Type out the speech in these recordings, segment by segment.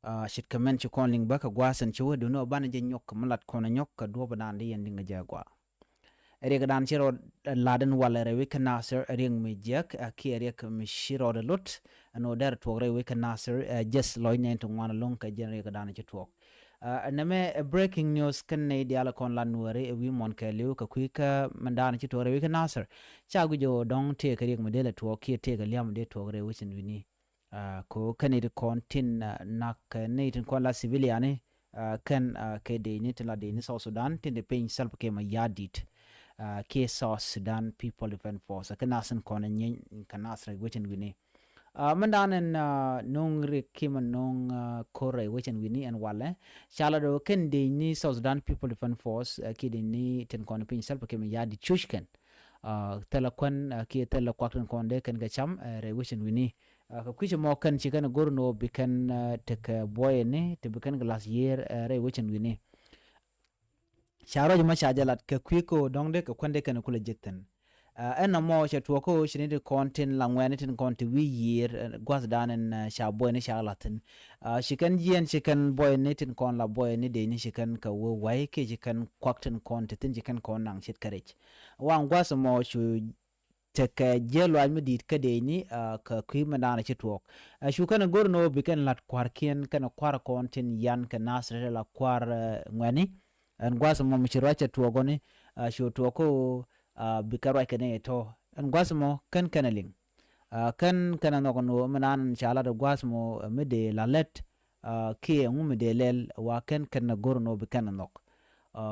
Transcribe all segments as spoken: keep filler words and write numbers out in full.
Ce̱tkɛ mɛn ci kɔn liŋ bä kɛ gua̱a̱th ɛn ci wä, duundɛ ɣöö banɛ jɛ nyɔk kɛ mi lat kɔn ɛ nyɔk kɛ duɔ̱ɔ̱p ëëdan di yɛn liŋ kɛ jɛ gɔaa. Ɛ riɛkdan ci rɔ lat ɛn walɛ rɛy wec kä Nasir, ɛ riɛk mi jiäk, ɛ kiɛ riɛk mi ci rɔɔdɛ lot. Ɛn ɣöö derɛ tuɔɔk rɛy wec kä Nasir, ɛ jɛth lɔcnɛ in ti ŋuan ɛlɔ̱ŋ kɛ jɛn riɛkdan ci tuɔɔk. Ɛ nɛmɛ ɛ breaking news kɛn nɛy diaal kɔn la Nuääri ɛ wi̱i̱ muɔ̱ɔ̱n kɛɛliw kɛ kui̱ kä mindan ci tuɔɔk rɛy wec kä Nasir. Ca guic ɣöö dɔ̱ŋ tëëkɛ riɛk mi dee lɛ tuɔɔk kiɛ tëëkɛ lia̱a̱ mi dee tuɔɔk rɛy wec ɛn wi̱ni. Ɛ kɛ ɣöö kɛn nɛy ti kɔn tin, ɛ nak, ɛ nɛy tin kɔn la civilian ni, ɛ kɛn, ɛ kɛ dëëcni tin la dëëcni South Sudan tin te piny Salva Kiir Mayardit, ɛ kiɛ South Sudan People Defense Force, ɛ kɛ nath tin kɔn ɛ nyieeny kɛ nath rɛy wec ɛn wi̱ni. Ɛ mindan ɛn, ɛ no̱o̱ŋ riɛk kiɛ mɛ no̱o̱ŋ, ɛ ko̱r rɛy wec ɛn wi̱ni ɛn walɛ. Ca lat ɣöö kɛn dëëcni South Sudan People Defense Force, ɛ kiɛ dëëcni tin kɔn piny Salva Kiir Mayardit cuc kɛn. Ɛ thilɛ kuän, ɛ kiɛ thilɛ kuak tin kɔn dee kɛn kɛ cam, ɛ rɛy wec ɛn wi̱ni. Ɛ kɛ kui̱c ɛmɔ kɛn ci kɛn go̱r ɛn ɣöö bi kɛn, ɛ tekɛ buɔyɛni ti bi kɛn kɛ la̱th yiër, ɛ rɛy wec ɛn wi̱ni. Ca ruac ɛmɔ ca jɛ lat kɛ kui̱ kä ɣöö dɔ̱ŋ dee kɛ kuän dee kɛn kulɛ jek thi̱n. Ɛ ɛn ɛmɔ cɛ tuɔɔk kä ɣöö ci nɛy ti kɔn tin la ŋuɛ̈tni tin kɔn ti wi̱i̱ yiër, ɛ gua̱thdan ɛn, ɛ ca buɔyɛni ca la̱th thi̱n. Ɛ ci kɛn jiɛɛn ci kɛn buɔyɛni tin kɔn la buɔyɛni dëëcni ci kɛn kɛ wee wa̱i̱ kiɛ ci kɛn kuak tin kɔn ti thi̱n ci kɛn kɔn naŋ ce̱tkɛ rɛc. Waŋ gua̱th ɛmɔ cu tekɛ jiäk luaac mi di̱i̱t kä dëëcni, ɛ kɛ kui̱ mindan ci tuɔɔk. Ɛ cu kɛn go̱r ɛn ɣöö bi kɛn la̱t kua̱rkiɛn kɛnɛ kua̱r kɔn tin yan kɛ Nasir ti la kua̱r, ɛ ŋuɛ̈tni. Ɛn gua̱th ɛmɔ mi ci ruac cɛ tuɔɔk ɣɔni, ɛ cu tuɔɔk kä ɣöö, ɛ bi kɛ ruac kɛ nɛy tɔ̱. Ɛn gua̱th ɛmɔ kɛn kɛn ɛ liŋ. Ɛ kɛn kɛn ɛ nhɔk ɛn ɣöö mindan ca lat ɛ gua̱th ɛmɔ, ɛ mi dee la lät, ɛ kiɛ ɛŋu mi dee lɛl wa kɛn kɛn ɛ go̱r ɛn ɣöö bi kɛn ɛ nhɔk. Ɛ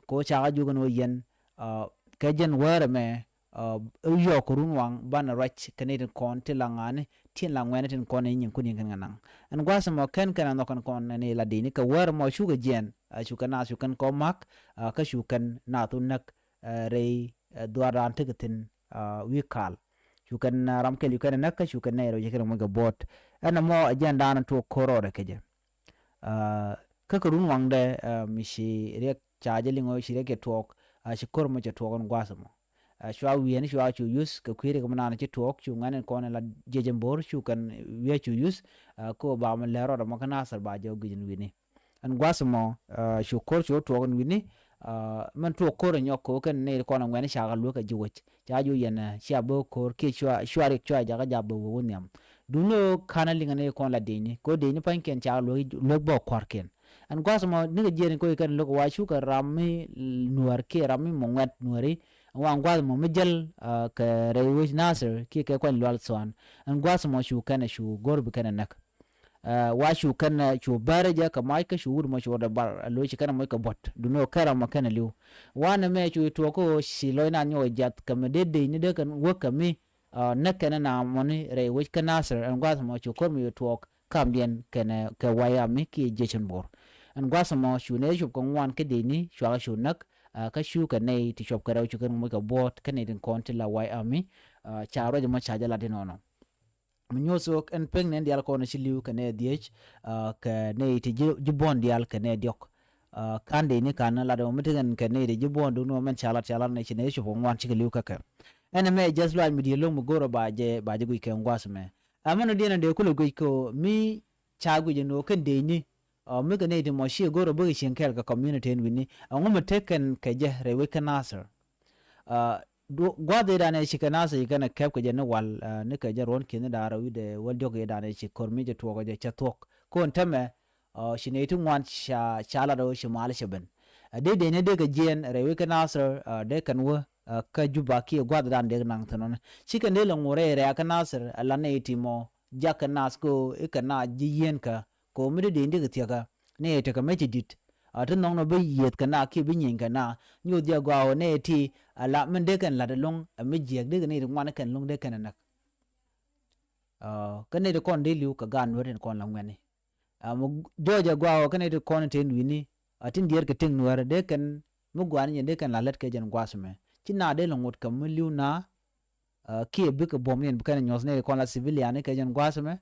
kɛ ɣöö ca kɛ jiök ɛn ɣöö yɛn, ɛ kɛ jɛn wäär ɛmɛ, ɛ yɔɔk kɛ run waŋ banɛ ruac kɛ nɛy tin kɔn ti la ŋa̱a̱ni tin la ŋuɛ̈tni tin kɔn in nyinkun in kɛn kɛ naŋ. Ɛn gua̱th ɛmɔ kɛn kɛn ɛ nhɔk kɛn kɔn ɛn ila dëëcni kɛ wäär ɛmɔ cukɛ jiɛɛn, ɛ cu kɛn naath cu kɛn kɔn ma̱k, ɛ kä cu kɛn naath wä näk, ɛ rɛy, ɛ dhuaardan tekɛ thi̱n, ɛ wi̱i̱ ka̱l. Cu kɛn, ɛ ram kɛl cu kɛn ɛ näk kä cu kɛn nɛy rɛw ci kɛn ɛ moc kɛ buɔ̱ɔ̱t. Ɛn ɛmɔ ɛ jiɛɛndan tuɔɔk ko̱r rɔɔdɛ kɛ jɛ. Ɛ kä kɛ run waŋdɛ, ɛ mi ci riɛk ca jɛ liŋ ɣöö ci riɛk cɛ tuɔɔk, ɛ ci ko̱r mɔ cɛ tuɔɔk ɛn gua̱th ɛmɔ. Ɛ cua wi̱i̱ni cua cu yuth kɛ kui̱ riɛk mi naan ci tuɔɔk cu ŋuɛ̈tni kɔn in la jiɛc ɛn bo̱o̱r cu kɛn wi̱i̱ cu yuth, ɛ kä ba mi lɛr rɔɔdɛ mɔ kä Nasir ba jɛ wä guic ɛn wi̱ni. Ɛn gua̱th ɛmɔ, ɛ cu ko̱r cu tuɔɔk ɛn wi̱ni, ɛ mɛn tuɔɔk ko̱r ɛ nyɔk kɛ ɣöö kɛn nɛy ti kɔn ɛ ŋuɛ̈tni ca kɛ luäk kɛ ji̱ wec. Ca jiök yɛn, ɛ cia bä ko̱r kiɛ cua, cua riɛk cua jakä jap bä wä wä nhiam. Duundɛ ɣöö ka̱n ɛ liŋ ɛ nɛy ti kɔn la dëëcni kɛ ɣöö dëëcni pa̱nykiɛn ca kɛ luäk, luäk bä kua̱rkiɛn. Ɛn gua̱th ɛmɔ nikɛ jiɛɛn in ko̱ ci kɛn lo̱k wa cukɛ ram mi Nuäär kiɛ ram mi mɔ ŋuɛ̈t Nuääri. Ɛn wa ɛn gua̱th ɛmɔ mi jäl, ɛ kɛ rɛy wec Nasir kiɛ kɛ kuany lual Thuan. Ɛn gua̱th ɛmɔ cu kɛn ɛ cu go̱r bi kɛn ɛ näk. Ɛ wa cu kɛn, ɛ cu bäärä jɛ kɛ mac kä cu wut mɔ cu rɔɔdɛ bar ɛ lo̱c ci kɛn ɛ moc kɛ buɔ̱t. Duundɛ ɣöö kɛn ram mɔ kɛn ɛ li̱w. Wanɛ mɛ cu tuɔɔk kä ɣöö ci lɔcdan nyɔk ɛ jiath kɛ mi dee dëëcni dee kɛn wä kɛ mi, ɛ näk kɛn ɛ na mɔni rɛy wec kä Nasir. Ɛn gua̱th ɛmɔ cu ko̱r mi cu tuɔɔk kamdiɛn kɛnɛ kɛ White Army kiɛ jiɛc ɛn bo̱o̱r. Ɛn gua̱th ɛmɔ cu nɛy cop kɛ ŋuan kä dëëcni cua kɛ cu näk, ɛ kä cukɛ nɛy ti cop kɛ rɛw cu kɛn moc kɛ buɔ̱ɔ̱t kä nɛy tin kɔn ti la White Army. Ɛ ca ruac ɛmɔ ca jɛ lat inɔnɔ. Mi nyuɔth ɣöö ɛn pek nɛn diaal kɔn ci li̱w kɛ nɛy dhiec, ɛ kɛ nɛy ti ji̱, ji̱ buɔ̱n diaal kɛ nɛy diɔ̱k. Ɛ ka̱n dëëcni ka̱n lat ɛmɔ mi tekɛn kɛ nɛy ti ji̱ buɔ̱n duundɛ mɔ mɛn ca lat, ca lat nɛy ci nɛy cop kɛ ŋuan cikɛ li̱w kä kɛ. Ɛn ɛmɛ jɛth luaac mi di̱i̱t lo̱ŋ mi go̱o̱rä ba jɛ, ba jɛ guic kɛ ɛn gua̱th ɛmɛ. Ɛ mɛn ɔ diɛn ɔ dee kulɛ guic kɛ ɣöö mi ca guic ɛn ɣöö kɛn dëëcni, ɛ mi kɛ nɛy ti mɔ ciɛ go̱o̱rä bäkɛ cieŋ kɛɛl kɛ community ɛn wi̱ni. Ɛŋu mi tekɛn kɛ jɛ rɛy wec kä Nasir? Ɛ du, gua̱th ëëdan ɛ ci kɛ Nasir ci kɛn ɛ kɛp kɛ jɛ ni wal, ɛ ni kɛ jɛ ruɔ̱n ki̱n ni da̱a̱r ɛ wi̱cdɛ wäl diɔ̱k ëëdan ɛ ci ko̱r mi jɛ tuɔɔk kɛ jɛ cɛ thuɔ̱k. Kɔn täämɛ, ɛ ci nɛy ti ŋuan ca, ca lat ɣöö ci mal cɛ ben. Ɛ dee dee ni dee kɛ jiɛɛn rɛy wec kä Nasir, ɛ dee kɛn wä, ɛ kä Juba kiɛ gua̱thdan dee kɛ naŋ thi̱n ɔni. Ci kɛn dee lɛ ŋot rɛy rɛ̈ɛ̈k kä Nasir, ɛ la nɛy ti mɔ jak kɛ naath kɛ ɣöö i̱ kɛ naath ji̱ yieenkä, kɛ ɣöö mi dee dee ni dee kɛ thiäkä. Nɛy tekɛ mɛ ci di̱t. Ɛ ti nhɔknɔ bi yiëëth kɛ naath kiɛ bi nyieeny kɛ naath. Nyuuth jɛ gɔaa ɣöö nɛy ti, ɛ la min dee kɛn la̱t ɛlɔ̱ŋ, ɛ mi jiääk dee kɛ nɛy ti ŋuan kɛn ɛlɔ̱ŋ dee kɛn ɛ näk. Ɛ kä nɛy ti kɔn dee li̱w kɛ gaat Nuäär tin kɔn la ŋuɛ̈tni. Ɛ mi jɔɔc ɛ gɔaa ɣöö kɛn nɛy ti kɔn tin wi̱ni, ɛ tin diɛɛr kɛ tëk Nuäär dee kɛn mi gɔaa ni jɛn dee kɛn la lät kɛ jɛn gua̱a̱th ɛmɛ. Ci naath dee lɛ ŋot kɛ mi li̱w naath, ɛ kiɛ bikɛ buɔ̱m ni jɛn bi kɛn ɛ nyuɔ̱th nɛy ti kɔn la civilian ni kɛ jɛn gua̱a̱th ɛmɛ.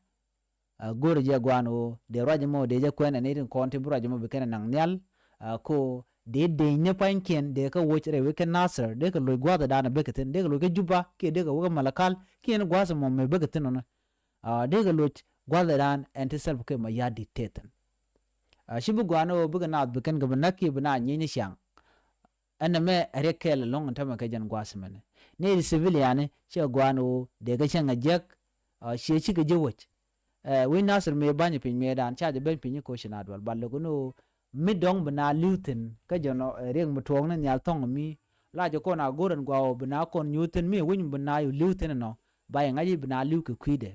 Ɛ go̱o̱rä jɛ gɔaa ni ɣöö dee ruac ɛmɔ dee jɛ kuɛn ɛ nɛy tin kɔn ti bi ruac ɛmɔ bi kɛn ɛ naŋ nhial. Ɛ kɛ ɣöö dee dëëcni pa̱nykiɛn dee kɛ woc rɛy wec kä Nasir, dee kɛ loc gua̱a̱thdan ɛ bäkɛ thi̱n, dee kɛ loc kä Juba kiɛ dee kɛ wä kä Malakal kiɛ ni gua̱a̱th ɛmɔ mëë bäkɛ thi̱n ɔnɔ. Ɛ dee kɛ loc gua̱thɛ dan ɛn ti Salva Kiir Mayardit tëë thi̱n. Ɛ, ci bi gua̱a̱n ɣöö bikɛ naath bi kɛn kɛ bi näk kiɛ bi naath nyieeny ni ciaŋ. Ɛn nɛmɛ ɛ riɛk kɛɛl ɛlɔ̱ŋ ɛn tämɛ kɛ jɛn gua̱a̱th mɛnɛ. Nɛy ti civilian ni cɛ gua̱a̱n ɣöö dee kɛ cäŋ ɛ jiäk, ɛ, ciɛ cikɛ ji̱ wec. Ɛ, wec Nasir mëë ba̱ny piny mëë dan ca jɛ ben piny i̱ koci na dual bal lɛ kɛ ni ɣöö mi dɔ̱ŋ bi na li̱w thi̱n kä jɔnɔ, ɛ, riɛk mi tuɔɔk ni nhial thɔ̱ŋ mi la jɛ kɔn a go̱r ɛn gua̱a̱ ɣöö bi na kɔn nyuuth thi̱n mi wec mi bi na yu li̱w thi̱n ɛnɔ ba yɛ ŋa̱c i̱ bi na li̱w kɛ kui̱dɛ.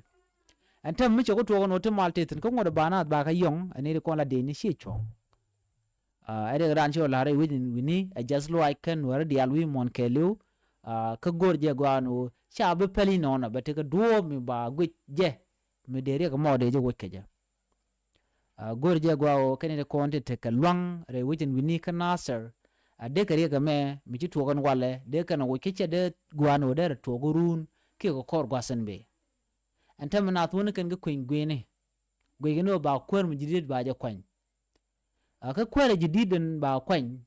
Ɛn täämɛ mi cɛ ku tuɔɔk ɛn ɣöö ti mal tëë thi̱n kä ŋuɔ̱t ɛ ba naath ba kɛ yɔ̱ŋ ɛ nɛy ti kɔn la dëëcni ciɛ cuɔ̱ŋ. Ɛ, ɛ riɛk raan ci ɣä la̱r i̱ wec in wi̱ni ɛ jɛth luaac kɛn nuäärä diaal wi̱i̱ muɔ̱n kɛɛliw. Ɛ, kä go̱o̱r jɛ gua̱a̱n ɣöö ca bi päl inɔnɔ bɛ tekɛ duɔ̱ɔ̱p mi ba guic jɛ mi dee riɛk ɛmɔ dee jɛ woc kɛ jɛ. Ɛ, go̱o̱r jɛ gua̱a̱ ɣöö kɛn i̱ ti kɔn ti tekɛ lua̱ŋ rɛy wec in wi̱ni kä Nasir. Ɛ, dee kɛ riɛk ɛmɛ mi ci tuɔɔk ɛn walɛ dee kɛn ɛ woc kä cɛ dee gua̱a̱n ɣöö dee rɛ tuɔɔk ɛ ruun kiɛ kɛ kɔr gua̱th ɛn bëë. Ɛn täämɛ naath wä ni kɛn kɛ kueny gui̱ni. Guic kɛn ɣöö ba kuäär mi ji̱ di̱t ba jɛ kuany. Ɛ, kä kuäärä ji̱ di̱t ɛn ba kuany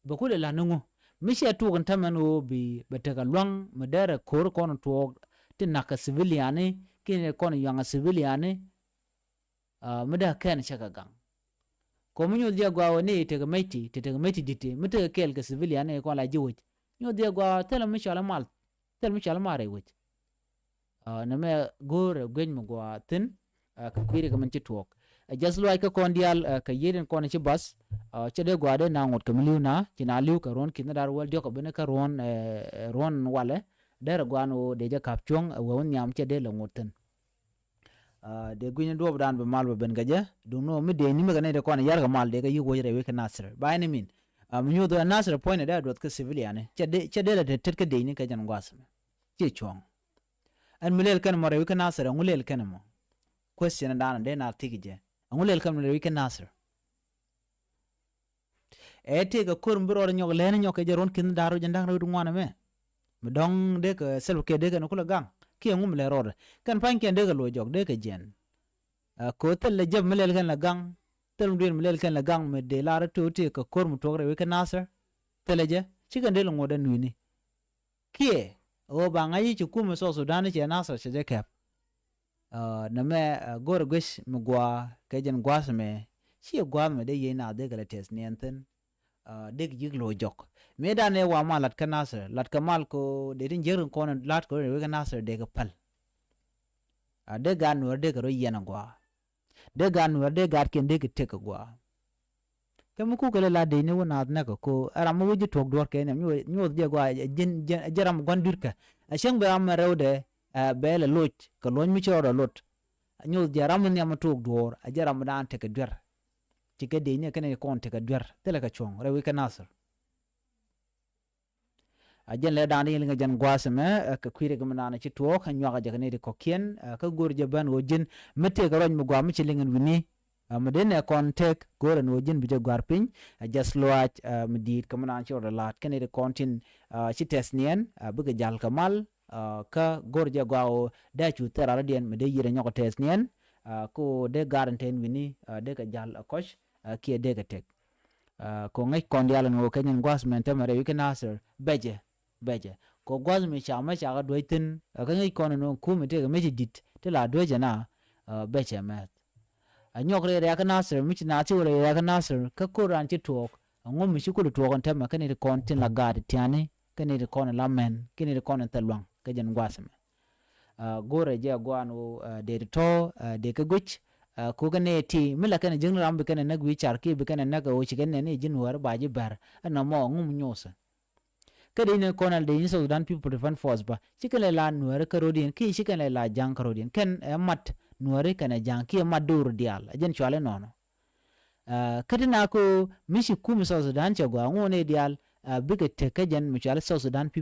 bɛ kulɛ la̱t ni ŋu mi ciɛ tuɔɔk ɛn täämɛ ɛn ɣöö bi bɛ tekɛ lua̱ŋ mi derɛ ko̱r kɔn tuɔɔk ti na̱k kɛ civilian ni kiɛ ni kɔn yuaŋ kɛ civilian ni. Ɛ, mi dee kɛn cɛ kɛ gaŋ. Kɔ mi nyoth jɛ gua̱a̱ ɣöö ni tekɛ mec ti ti tekɛ mec ti di̱t ti mi tekɛ kɛɛl kɛ civilian ni kɔn la ji̱ wec. Nyoth jɛ gua̱a̱ thilɛ mi cɔal i̱ mal thilɛ mi cɔal i̱ mal rɛy wec. Ɛ, nɛmɛ go̱o̱rɛ guic mi gua̱a̱ thi̱n. Ɛ, kɛ kui̱ri kɛ min ci tuɔɔk ɛ jɛth luaac kä kɔn diaal, ɛ, kɛ yiet in kɔn ci bath. Ɛ, cɛ dee gua̱a̱ dee na ŋot kɛ mi li̱w na ci na li̱w kɛ ruɔ̱n ki̱n ni da̱r wäl diɔ̱k kɛ ben kä ruɔ̱n, ɛ, ruɔ̱n walɛ. Derɛ gua̱a̱n ɣöö dee jɛ ka̱p cuɔ̱ŋ ɛ wee wä nhiam cɛ dee lɛ ŋot thi̱n. Ɛ, dee gui̱ny ni duɔ̱ɔ̱pdan bɛ mal bɛ ben kɛ jɛ duŋ ni ɣöö mi dee ni mi kɛ nɛy ti kɔn yar kɛ mal dee kɛ yi̱k woc rɛy wec kä Nasir ba ɛn i̱ min. Ɛ, mi nyoth ɛ Nasir puɔ̱nydɛ dee a duɔth kä civilian ni cɛ dee cɛ dee lɛ tet tet kä dee ni kɛ jɛn gua̱a̱th mɛ. Ciɛ cuɔ̱ŋ. Ɛn mi lɛl kɛn mɔ rɛy wec kä Nasir ɛŋu lɛl kɛn mɔ? Question dan dee na thi̱k jɛ ɛŋu lɛl kɛn mɔ rɛy wec kä Nasir? Ɛ tëëkɛ ko̱r mi bi rɔɔdɛ nyɔk lɛni nyɔk kɛ jɛ ruɔ̱n ki̱n da̱r rɔ jɛ da̱ŋ rɛw ti ŋuan ɛmɛ. Mi dɔ̱ŋ dee kɛ Salva Kiir dee kɛn kulɛ gaŋ kiɛ ŋu mi lɛ rɔɔdɛ kɛn pa̱nykiɛn dee kɛ lo̱c jɔk dee kɛ jiɛn. Ɛ, ko̱ thil lɛ jɛp mi lɛl kɛn lɛ gaŋ thil mi duëën mi lɛl kɛn lɛ gaŋ mi dee lar ɛ to̱ tëëkɛ ko̱r mi tuɔk rɛy wec kä Nasir. Thilɛ jɛ ci kɛn dee lɛ ŋuɔ̱t ɛn wi̱ni. Kiɛ ɣöö ba ŋa̱c i̱ ci kumɛ South Sudan i̱ cɛ Nasir cɛ jɛ kɛp. Ɛ, nɛmɛ, ɛ, go̱rɛ guic mi gua̱a̱ kɛ jɛn gua̱a̱th mɛ ciɛ gua̱a̱th mɛ dee yiëë naath dee kɛ lɛ tɛth niɛn thi̱n. Ɛ, dee kɛ ji̱k lo̱c jɔk mëë dan ɛ wa mal la̱t kä Nasir la̱t kɛ mal ko dee tin jiäk rin kɔn la̱t kɛ rɔ wek kä Nasir dee kɛ päl. Ɛ, dee gaat nuäär dee kɛ rɔ yiɛn ɛ gua̱a̱. Dee gaat nuäär dee gaatkiɛn dee kɛ tëk kɛ gua̱a̱. Kɛ mi kukɛ lɛ la dec ni wä naath näk kɛ ko ɛ ram mi wä ji̱ tuɔ̱k duɔ̱ɔ̱r kɛ nhiam nyoth jɛ gua̱a̱ ɛ ji̱n jɛ ram gua̱n dui̱rkä. Ɛ cäŋ bɛ ram mɛ rɛwdɛ ɛ bɛ lɛ loc kɛ luɔ̱ny mi ci rɔɔdɛ lot. Nyoth jɛ ram mi nhiam mi tuɔ̱k duɔ̱ɔ̱r ɛ jɛ ram mi daan tekɛ duer. Ci kɛ dec ni kɛn kɔn tekɛ duer thilɛ kɛ cuɔ̱ŋ rɛw i̱ kɛ Nasir. A jɛn lɛ da̱a̱n riŋ liŋ a jɛn gua̱a̱th ɛmɛ, ɛ, kɛ kui̱ rɛk mi naan ci tuɔɔk ɛ nyuak a jɛ kɛ nɛy ti kɔ̱kiɛn, ɛ, kä go̱o̱r jɛ bän ɣöö ji̱n mi tëëk rɔ̱c mi gua̱a̱ mi ci liŋ ɛn wi̱ni. Ɛ, mi dee nɛ kɔn tëëk go̱o̱r ɛn ɣöö ji̱n bi jɛ gua̱a̱r piny. Ɛ, jɛth luaac, ɛ, mi di̱i̱t kɛ mi naan ci rɔɔdɛ la̱a̱t kɛ nɛy ti kɔn tin, ɛ, ci tɛth niɛn, ɛ, bikɛ ja̱l kɛ mal, ɛ, kä go̱o̱r jɛ gua̱a̱ ɣöö dee cu thil rɔ̱diɛn mi dee yiëër ɛ nyɔk kɛ tɛth niɛn, ɛ, kä ɣöö dee ga̱a̱r ɛn te ɛn wi̱ni, ɛ, dee kɛ ja̱l ɛ kɔc, ɛ, kiɛ dee kɛ tëk. Ɛ, kɛ ŋäc kɔn diaal ɛn ɣöö kɛ nyin gua̱a̱th mɛn tämɛ rɛy wi̱c kä Nasir bɛcɛ, bɛcɛ. Kɛ gua̱a̱th mi ca mɛ ca kɛ duec thi̱n, ɛ, kä ŋäc kɔn ɛn ɣöö kum mi tëëkɛ mi ci di̱t ti la duec ɛna, ɛ, bɛcɛ mɛth. Ɛ nyɔk rɛy riakä Nasir, mi ci naath ci wä rɛy riakä Nasir, kä ko̱r raan ci tuɔɔk, ɛŋu mi ci kulɛ tuɔɔk ɛn tämɛ, kä nɛy ti kɔn tin la gaat tiani, kä nɛy ti kɔn la mɛn, kä nɛy ti kɔn in thil luaŋ, kä jɛn gua̱a̱th ɛmɛ. Ɛ, go̱rɛ jɛ gua̱a̱n ɣöö, ɛ, dee ti tɔ̱, ɛ, dee kɛ guic, ɛ, ko̱ kɛ nɛy ti, mi la kɛn ji̱n ram bi kɛn näk wi̱i̱ car kiɛ bi kɛn näk ɣöö ci kɛn nɛn i̱ ji̱n wäär ba ji̱ bɛr, ɛn nɔmɔ ŋum nyothɛ. Kä dee ni kɔn al dee ni South Sudan People Defense Force ba, ci kɛn lɛ la nuääri kä ro̱diɛn, kiɛ ci kɛn lɛ la ja̱ŋ kä ro̱diɛn. Kɛn ɛ mat nuääri kɛn ɛ ja̱ŋ, kiɛ mat do̱r diaal, ɛ jɛn cuali nɔnɔ. Ɛ, kä ti na ko mi ci kum South Sudan cɛ gɔaa ŋuɔ̱n i̱ diaal, ɛ, bikɛ tek kä jɛn mi cuali South Sudan People